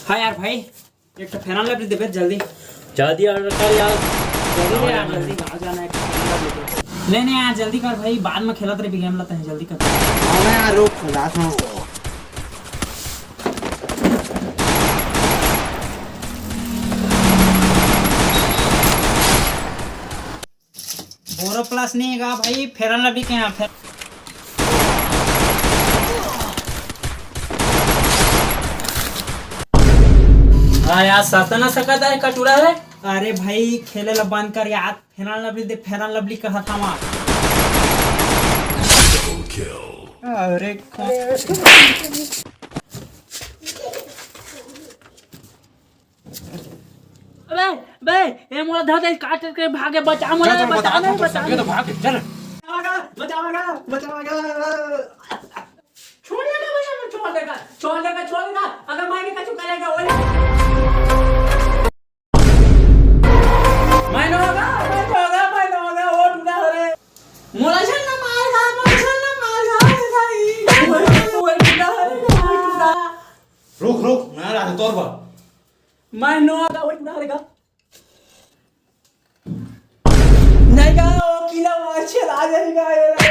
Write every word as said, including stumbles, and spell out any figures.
हाँ यार भाई, एक तो Fair and Lovely देबे जल्दी। जल्दी order कर यार। जल्दी ले यार, जल्दी। गाँव जाना है, Fair and Lovely दे। ले ने यार, जल्दी कर भाई, बाद में खेलत रहे गेम ला, तहीं जल्दी कर। हाँ ना यार, रुक, लात हूँ। Boroplus नहीं है भाई, Fair and Lovely के यहाँ। फेर हाँ यार, सता ना सकत है, कटूरा है। अरे भाई, खेले ला बंद कर यार, Fair and Lovely दे, Fair and Lovely कहत हवा। अरे अबे, बे, ए मोला धर दे, काट के भागे, बचा मोला, चल, चल, बचा बता, नहीं, तू तो बचा सबके तो नहीं। भाग, चल। बचावेगा, बचावेगा, बचावेगा। छोड़ देगा भैया, मैं छोड़ देगा, छोड़ देगा, छोड़ देगा। अगर मैं भी कछु करेगा, ओए। मैं ना होगा, मैं ना होगा, मैं ना होगा, वो टूटा हो रे। मोला झन ना मारेगा, मोला झन ना मारेगा, रे भाई। वो टूटा हो रे, वो टूटा। रुक, रुक, मैं आ रहा हूँ तोर पर। मैं ना होगा, वो टूटा हो रे। नहीं गा, वो किला वो अच्छे ला जाएगा, ये ला।